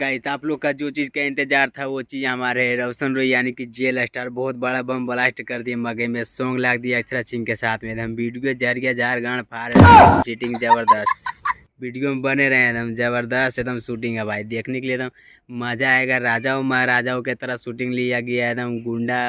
Guys, आप लोग का जो चीज़ का इंतजार था वो चीज़ हमारे रोशन रोय यानी कि जेल स्टार बहुत बड़ा बम ब्लास्ट कर दिए मगही में। सॉन्ग ला दिया अक्षरा सिंह के साथ में, एकदम वीडियो जर गया जार गान फाड़, शूटिंग जबरदस्त। वीडियो में बने रहे, एकदम जबरदस्त एकदम शूटिंग है भाई, देखने के लिए एकदम मजा आएगा। राजाओं महाराजाओं के तरह शूटिंग लिया गया है, एकदम गुंडा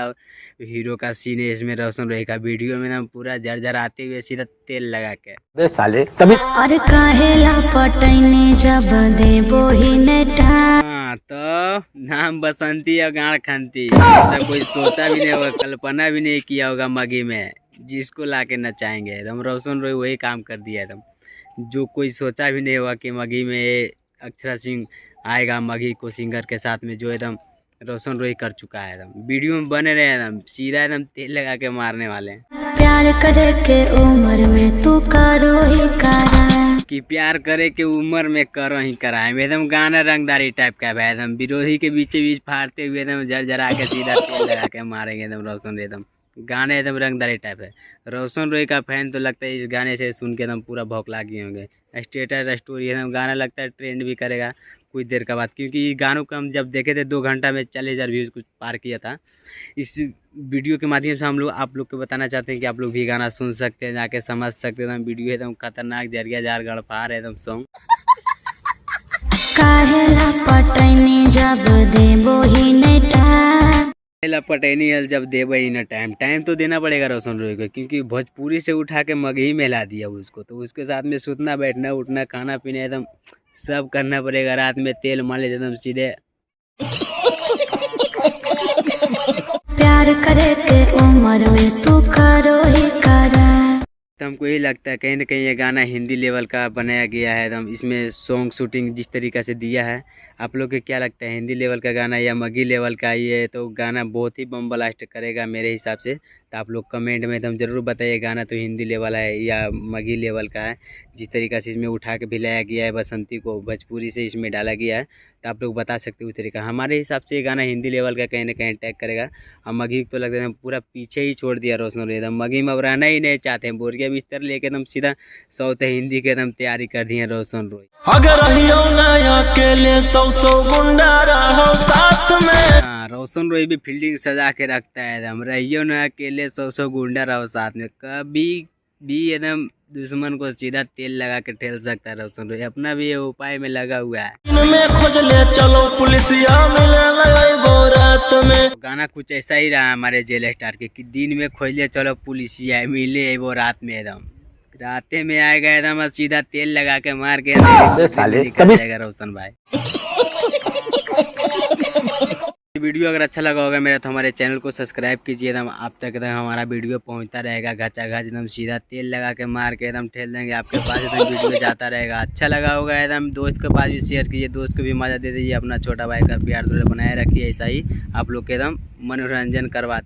हीरो का सीन है इसमें रोशन रोय का। वीडियो में एकदम पूरा जर आते हुए सीधा तेल लगा के। बे साले तभी और काहेला पटैनी जब देबो ही ने टाइम। हाँ तो नाम बसंती और गाड़ खंती, ऐसा कोई सोचा भी नहीं होगा, कल्पना भी नहीं किया होगा मगही में, जिसको लाके नचाएंगे। एकदम रोशन रोय वही काम कर दिया, एकदम जो कोई सोचा भी नहीं होगा कि मगही में अक्षरा सिंह आएगा मगही को सिंगर के साथ में, जो एकदम रोशन रोय कर चुका है। एकदम वीडियो में बने रहे, एकदम सीधा एकदम तेल लगा के मारने वाले हैं। प्यार करे के उम्र में तू करो ही करा। कि प्यार करे के उम्र में करो ही कराए, एकदम गाना रंगदारी टाइप का है भाई। एकदम विरोधी के बीचे बीच फाड़ते हुए एकदम जर जरा के सीधा तेल लगा के मारेंगे एकदम रोशन रोय। एकदम गाने एकदम रंगदारी टाइप है। रोशन रोय का फैन तो लगता है इस गाने से सुन के एकदम पूरा भौकला गए होंगे। स्टेटस स्टोरी एकदम गाना लगता है ट्रेंड भी करेगा कुछ देर के बाद, क्योंकि इस गानों को हम जब देखे थे 2 घंटा में 40,000 व्यूज़ कुछ पार किया था। इस वीडियो के माध्यम से हम लोग आप लोग को बताना चाहते हैं कि आप लोग भी गाना सुन सकते हैं, जाके समझ सकते हैं। एकदम वीडियो एकदम खतरनाक जरिया जार गड़फार है एकदम सॉन्ग। काहेला पटैनी जब देबो ही ने टाइम। पहला पटैनी हल जब देवे ही ना टाइम, टाइम तो देना पड़ेगा रोशन रोय को, क्योंकि भोजपुरी से उठा के मगही में ला दिया उसको, तो उसके साथ में सुतना बैठना उठना खाना पीना एकदम सब करना पड़ेगा। रात में तेल मालिश एकदम सीधे। प्यार करे के उम्र में तू करो ही करा। तो हमको यही लगता है कहीं ना कहीं ये गाना हिंदी लेवल का बनाया गया है। एकदम इसमें सॉन्ग शूटिंग जिस तरीका से दिया है, आप लोग को क्या लगता है, हिंदी लेवल का गाना या मगही लेवल का? ये तो गाना बहुत ही बम ब्लास्ट करेगा मेरे हिसाब से। तो आप लोग कमेंट में एकदम ज़रूर बताइए, गाना तो हिंदी लेवल है या मगही लेवल का है। जिस तरीका से इसमें उठा के भी लाया गया है, बसंती को भोजपुरी से इसमें डाला गया है, तो आप लोग बता सकते हो उस तरीका। हमारे हिसाब से ये गाना हिंदी लेवल का कहीं ना कहीं टैग करेगा और मगही तो लगता है पूरा पीछे ही छोड़ दिया रोशन रोय। एकदम मगही में अब रहना ही नहीं चाहते हैं, बोरिया बिस्तर लेके एकदम सीधा साउथ हिंदी के एकदम तैयारी कर दी है रोशन रोय। अगर रहियो ना अकेले, सौ सौ गुंडा रहो साथ में। हाँ, रोशन रोय भी फील्डिंग सजा के रखता है एकदम। रहियो ना अकेले, सौ सौ गुंडा रहो साथ में, कभी भी एकदम दुश्मन को सीधा तेल लगा के ठेल सकता है रोशन रोय। अपना भी ये उपाय में लगा हुआ है। दिन में खोज ले चलो पुलिसिया, मिले वो रात में। गाना कुछ ऐसा ही रहा हमारे जेल स्टार के कि दिन में खोज ले चलो पुलिसिया, मिले वो रात में। एकदम राते में आएगा एकदम और सीधा तेल लगा के मार के अबे साले, निकल तभी- जाएगा रोशन भाई। वीडियो अगर अच्छा लगा होगा मेरा तो हमारे चैनल को सब्सक्राइब कीजिए। एकदम आप तक एकदम हमारा वीडियो पहुंचता रहेगा घचा घच, एकदम सीधा तेल लगा के मार के एकदम ठेल देंगे आपके पास, एकदम वीडियो जाता रहेगा। अच्छा लगा होगा एकदम दोस्त के पास भी शेयर कीजिए, दोस्त को भी मजा दे दीजिए। अपना छोटा भाई का प्यार दुलार बनाए रखिए, ऐसा ही आप लोग के एकदम मनोरंजन करवाते